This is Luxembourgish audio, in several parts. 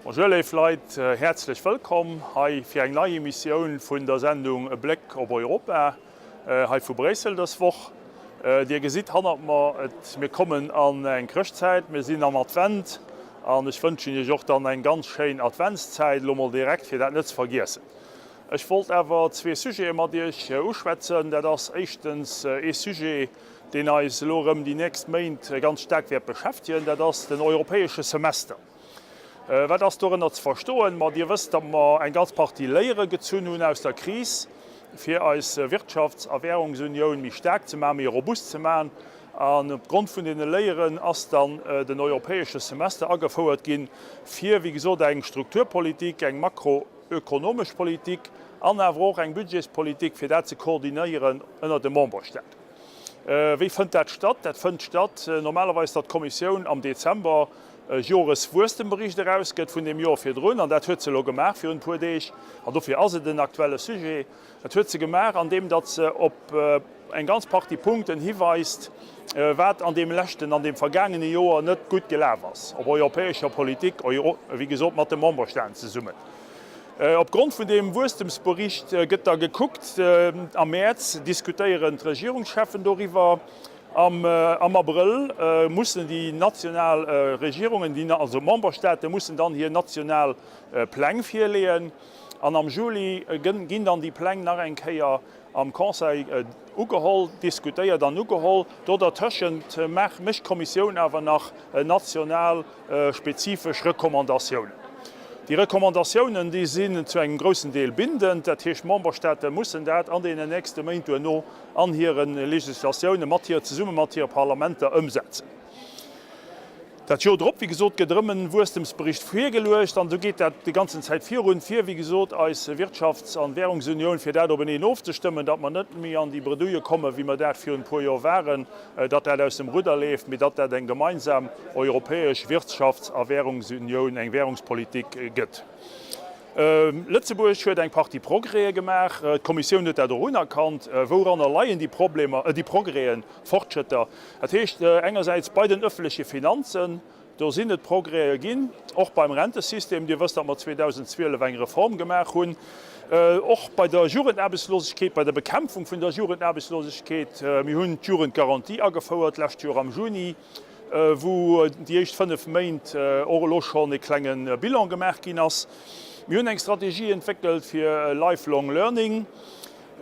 Bonjour léif Leit, häerzlech wëllkomm hei fir eng nei Emissioun vun der Sendung E Bléck op Europa hei vu Bréissel dës Woch. Dir gesitt hannert mer, et mir kommen an eng Chrëschtzäit, mir sinn am Advent an ech wënschen Iech och dann eng ganz schéin Adventszäit elo mol direkt, fir dat net ze vergiessen. Ech wollt awer zwee Sujete mat Iech uschwätzen. Dat ass éischtens ee Sujet, deen eis elo erëm déi nächst Méint ganz staark wäert beschäftegen, dat ass den europäesche Semester. Wat ass dorënner ze verstoen? Ma Dir wësst, datt mer eng ganz Partie Léiere gezunn hunn aus der Kris, fir eis Wirtschafts a Währungsunioun méi staark ze maachen, méi robust ze maachen. An opgrond vun deene Léieren ass dann den europäesche Semester agefouert ginn, fir, wéi gesot, eng Strukturpolitik, eng makro. Ökonomesch Politik an awer och eng Budgetspolitik, fir dat ze koordinéieren ënnert de Memberstaaten. Wéi fënnt dat statt? Dat fënnt statt normalerweis, datt d'Kommissioun am Dezember e Joreswuesstem-Bericht erausgëtt vun deem Joer virdrun, an dat huet se elo gemaach virun e puer Deeg, an dofir ass et en aktuelle Sujet. Dat huet se gemaach, andeem datt se op eng ganz Partie Punkten hiweist, wat an deem leschten, an deem vergaangene Joer net gutt gelaf ass op europäescher Politik, wéi gesot mat de Memberstaaten zesummen. Opgrond vun deem Wuesstemsbericht gëtt da gekuckt, am Mäerz diskutéieren d'Regierungscheffen doriwwer, am Abrëll mussen déi national Regierungen, also d'Memberstaate mussen dann hir national Pläng virleeën. An am Juli ginn dann déi Pläng nach eng Kéier am Conseil ugeholl, diskutéiert an ugeholl. Do dertëschent mécht d'Kommissioun awer nach national spezifesch Recommandatiounen. Déi Recommandatiounen, déi sinn zu engem groussen Deel bindend. Dat heescht, d'Memberstaate mussen dat an deenen nächste Méint duerno an hire Legislatiounen mat hir, zesumme mat hire Parlamenter ëmsetzen. Dat Joer drop, wéi gesot, gëtt erëm en Wuesstemsbericht virgeluecht an esou geet dat déi ganzen Zäit virun, fir, wéi gesot, eis Wirtschafts an Währungsunioun, fir dat openeen ofzestëmmen, datt mer net méi an déi Bredouille kommen, wéi mer dat virun e puer Joer waren, datt dat aus dem Rudder leeft, mee datt dat eng gemeinsam europäesch Wirtschafts a Währungsunioun, eng Währungspolitik gëtt. Lëtzebuerg huet eng Partie Progrèse gemaach. D'Kommissioun huet dat och unerkannt. Wouranner leien déi Problemer, déi Progrèsen, Fortschrëtter? Dat heescht engersäits bei den öffentleche Finanzen, do sinn et Progrèse ginn, och beim Rentesystem. Dir wësst, datt mer 2012 eng Reform gemaach hunn. Och bei der Jugendaarbechtslosegkeet, bei der Bekämpfung vun der Jugendaarbechtslosegkeet. Mir hunn d'Jugendgarantie agefouert d'lescht Joer am Juni. wou déi éischt 5 Méint och elo schonn e klenge Bilan gemaach ginn ass. Mir hunn eng Strategie entwéckelt fir Lifelong Learning.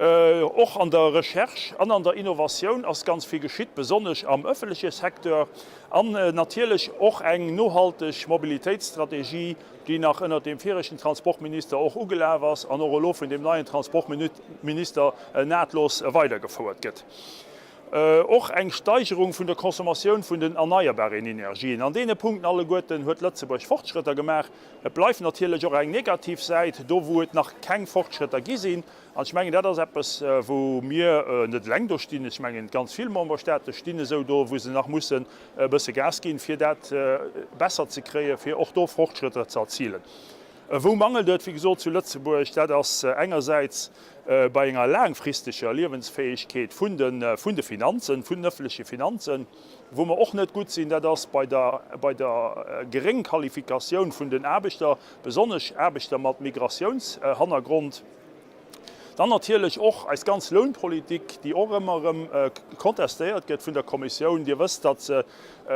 Och an der Recherche an an der Innovatioun ass ganz vill geschitt, besonnesch am ëffentleche Secteur. An natierlech och eng nohalteg Mobilitéitsstrategie, déi nach ënnert deem viregten Transportminister och ugelaf ass an och elo vun deem neien Transportminister nahtlos weidergefouert gëtt. Och eng Steigerung vun der Consommatioun vun den erneierbaren Energien. An deene Punkten alleguerten huet Lëtzebuerg Fortschrëtter gemaach. Et bleift natierlech och eng negativ Säit, do wou et nach keng Fortschrëtter gi sinn. An ech mengen, dat ass eppes, wou mir net eleng do stinn. Ech mengen, ganz vill Memberstaate stinn esou do, wou se nach mussen e bësse Gas ginn, fir dat besser ze kréien, fir och do Fortschrëtter ze erzilen. Wou mangelt et, wéi gesot, zu Lëtzebuerg? Dat ass engersäits bei enger laangfristeger Liewensfäegkeet vun de, vun de Finanzen, vun den öffentleche Finanzen. Wou mer och net gutt sinn, dat ass bei der, bei der Geréngqualifikatioun vun den Aarbechter, besonnesch Aarbechter mat Migratiounshannergrond. Dann natierlech och eis ganz Lounpolitik, déi och ëmmer erëm contestéiert gëtt vun der Kommissioun. Dir wësst, datt se,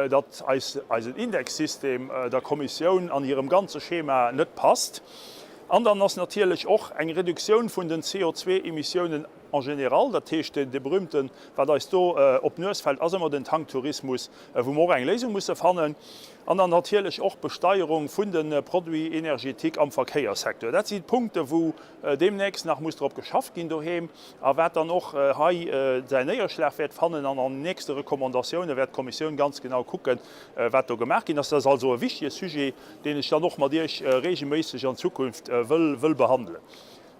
datt eis, eisen Indexsystem der Kommissioun an hirem ganze Schema net passt. An dann ass natierlech och eng Reduktioun vun den CO2-Emissiounen en général, dat heescht dee berühmten, wat eis do op d'Nues fält, ass ëmmer den Tanktourismus, wou mer och eng Léisung musse fannen. An dann natierlech och d'Besteierung vun de Produits énergétiques am Verkéierssecteur. Dat si Punkte wou deemnächst nach muss drop geschafft ginn doheem a wat dann och hei säin Néierschlag wäert fannen. An an den nächste Recommandatioune wäert d'Kommissioun ganz genau kucken, wat do gemaach ginn ass. Dat ass also e wichtige Sujet, deen ech dann och mat Iech regelméisseg an Zukunft wëll behandelen.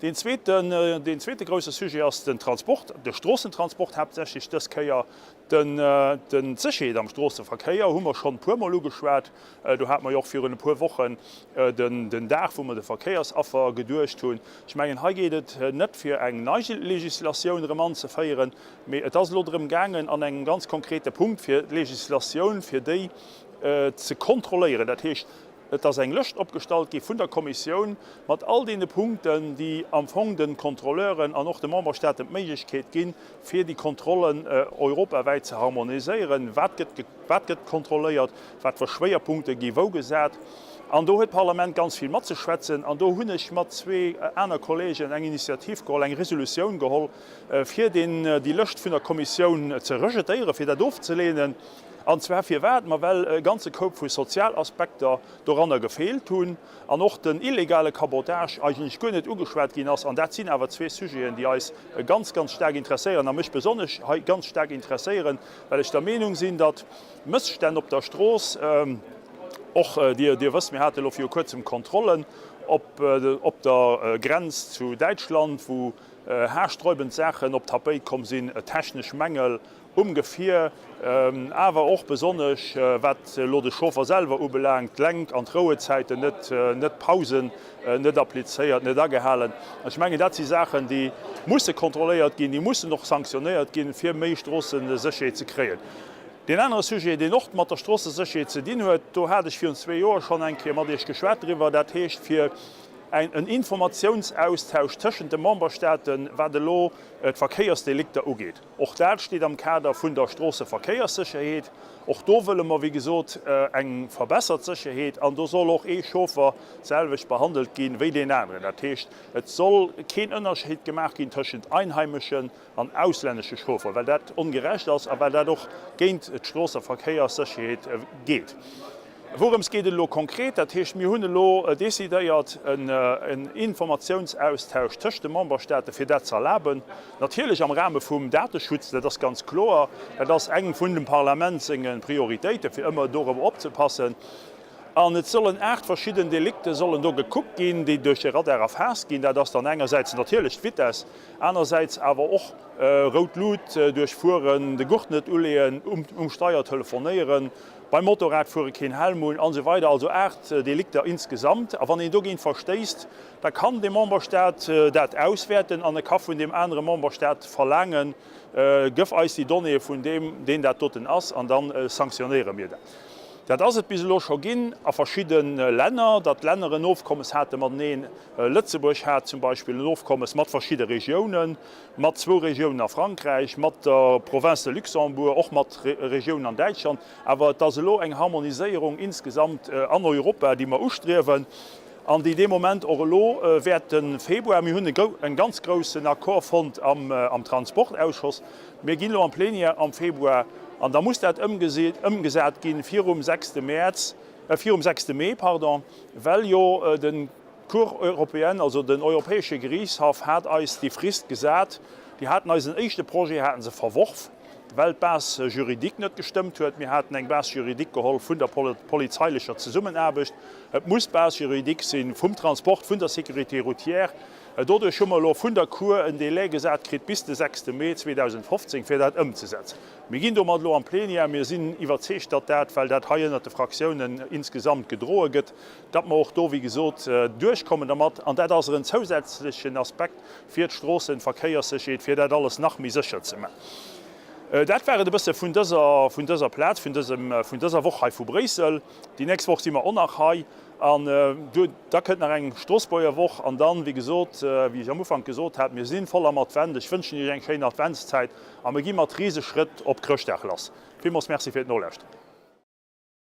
Deen zweeten, deen zweete grouse Sujet ass den Transport, de Stroossentransport haaptsächlech dës Kéier. Den, den, d'Sécherheet am Stroosseverkéier hu mer schonn e puermol ugeschwat. Do hate mer jo och virun e puer Wochen den, den Dag, wou mer de Verkéiersaffer geduecht hunn. Ech mengen, hei geet et net fir eng nei Legislatioun erëm anzeféieren, mee et ass elo drëm gaangen an engem ganz konkrete Punkt fir d'Legislatioun, fir déi ze kontrolléieren. Dat heescht. Et ass eng Lëscht opgestallt gi vun der Kommissioun mat all deene Punkten, déi am Fong de Kontrolleuren an och de Memberstaaten d'Méiglechkeet ginn, fir déi Kontrollen europawäit ze harmoniséieren. Wat gëtt, wat gëtt kontrolléiert, wat fir Schwéierpunkte gi wou gesat? An do huet d'Parlament ganz vill matzeschwätzen. An do hunn ech mat zwee aner Kollegen eng Initiativ geholl, eng Resolutioun geholl, fir deen, déi Lëscht vun der Kommissioun ze rejetéieren, fir dat ofzelehnen. An zwar firwat? Ma well e ganze Koup vu Sozialaspekter doranner gefeelt hunn an och den illegale Cabotage eigentlech guer net ugeschwat ginn ass. An dat sinn awer zwee Sujeten, déi eis ganz, ganz staark interesséieren a mech besonnesch hei ganz staark interesséieren, well ech der Meenung sinn, datt Mësstänn op der Strooss och, Dir wësst, mir hate elo viru Kuerzem Kontrollen op der Grenz zu Däitschland, wou haarsträubend Saachen op d'Tapéit komm sinn, technesch Mängel Um Gefier, awer och besonnesch wat elo de Chauffer selwer ubelaangt, d'Lenk an d'Rouezäiten net, net d'Pausen net applizéiert, net agehalen. Ech mengen, dat si Saachen, déi musse kontrolléiert ginn, déi mussen och sanktionéiert ginn, fir méi Stroossesécherheet ze kréien. Deen anere Sujet, deen och mat der Stroossesécherheet ze dinn huet, do hat ech virun zwee Joer schonn eng Kéier mat Iech geschwat driwwer, dat heescht fir en Informatiounsaustausch tëschent de Memberstaaten, wat elo d'Verkéiersdelikter ugeet. Och dat steet am Kader vun der Stroosseverkéierssécherheet. Och do wëlle mer, wéi gesot, eng verbessert Sécherheet an do soll och ee Chauffer d'selwecht behandelt gi wéi deen aneren. Dat heescht, et soll keen Ënnerscheed gemaach ginn tëschent einheimeschen an auslännesche Chauffer, well dat ongerecht ass a well dat och géint d'Stroosseverkéierssécherheet geet. Wourëms geet et elo konkret? Dat heescht, mir hunn elo decidéiert, en Informatiounsaustausch tëscht de Memberstaate fir dat ze erlaben, natierlech am Rahme vum Dateschutz, dat ass ganz kloer. Dat ass eng vun dem Parlament senge Prioritéiten, fir ëmmer dorobber opzepassen. An et sollen 8 verschidden Delikte sollen do gekuckt ginn, déi duerch de Radar erfaasst ginn. Dat ass dann engersäits natierlech d'Vitess, anersäits awer och rout Lut duerchfueren, de Gurt net uleeën, um Steier telefonéieren, Beim Motorradfuere keen Helm hunn an esou weider, also 8 Delikter insgesamt. A wann een dogéint verstéisst, da kann dee Memberstaat dat auswäerten an e ka vun deem anere Memberstaat verlaangen, Gëff eis déi Donnéeë vun deem, deen dat doten ass, an da sanktionéiere mir dat. Dat ass et bis elo scho ginn a verschidde Länner, datt d'Länner en Ofkommes hate mateneen. Lëtzebuerg hat zum Beispill en Ofkommes mat verschidde Regiounen. Mat zwou Regiounen a Frankräich, mat der Province de Luxembourg, och mat Regiounen an Däitschland. Awer et ass elo eng Harmoniséierung insgesamt an Europa, déi mer ustriewen an déi dee Moment och elo wäert de Februar, mir hunn e ganz groussen Accord fonnt am Transportausschoss, mir ginn elo an d'Plenière am Februar an da muss dat ëmgesat gi virum sechste Mäerz, virum sechste Mee, pardon, well jo de D'Cour européenne, also den Europäesche Geriichtshaff hat eis déi Frist gesat. Déi haten eisen éischte Projet haten se verworf, well d'Base juridique net gestëmmt huet. Mir haten eng Base juridique geholl vun der polizeilecher Zesummenaarbecht. Et muss d'Base juridique si vum Transport, vun der Sécurité routière. Doduerch hu mer elo vun der Cour en Délai gesat kritt bis de sechste Mee 2015, fir dat ëmzesetzen. Mir ginn domat elo an d'Plenière. Mir sinn iwwerzeegt, datt dat, well dat hei ënnert de Fraktiounen insgesamt gedroe gëtt, datt mer och do, wéi gesot, duerchkommen dermat. An dat ass en zousätzlechen Aspekt fir d'Stroossenverkéierssécherheet, fir dat alles nach méi sécher ze maachen. Dat war et e bësse vun dëser, vun dëser Plaz, vun dësem, vun dëser Woch hei vu Bréissel. Déi nächst Woch si mer och nach hei an du, da kënnt nach eng Stroossbuerger Woch an dann, wéi gesot, wéi ech am Ufank gesot hat, mir si voll am Advent. Ech wënschen Iech eng schéin Adventszäit a mir gi mat Riseschrëtt op Chrëschtdag lass. Villmools Merci fir d'Nolauschteren.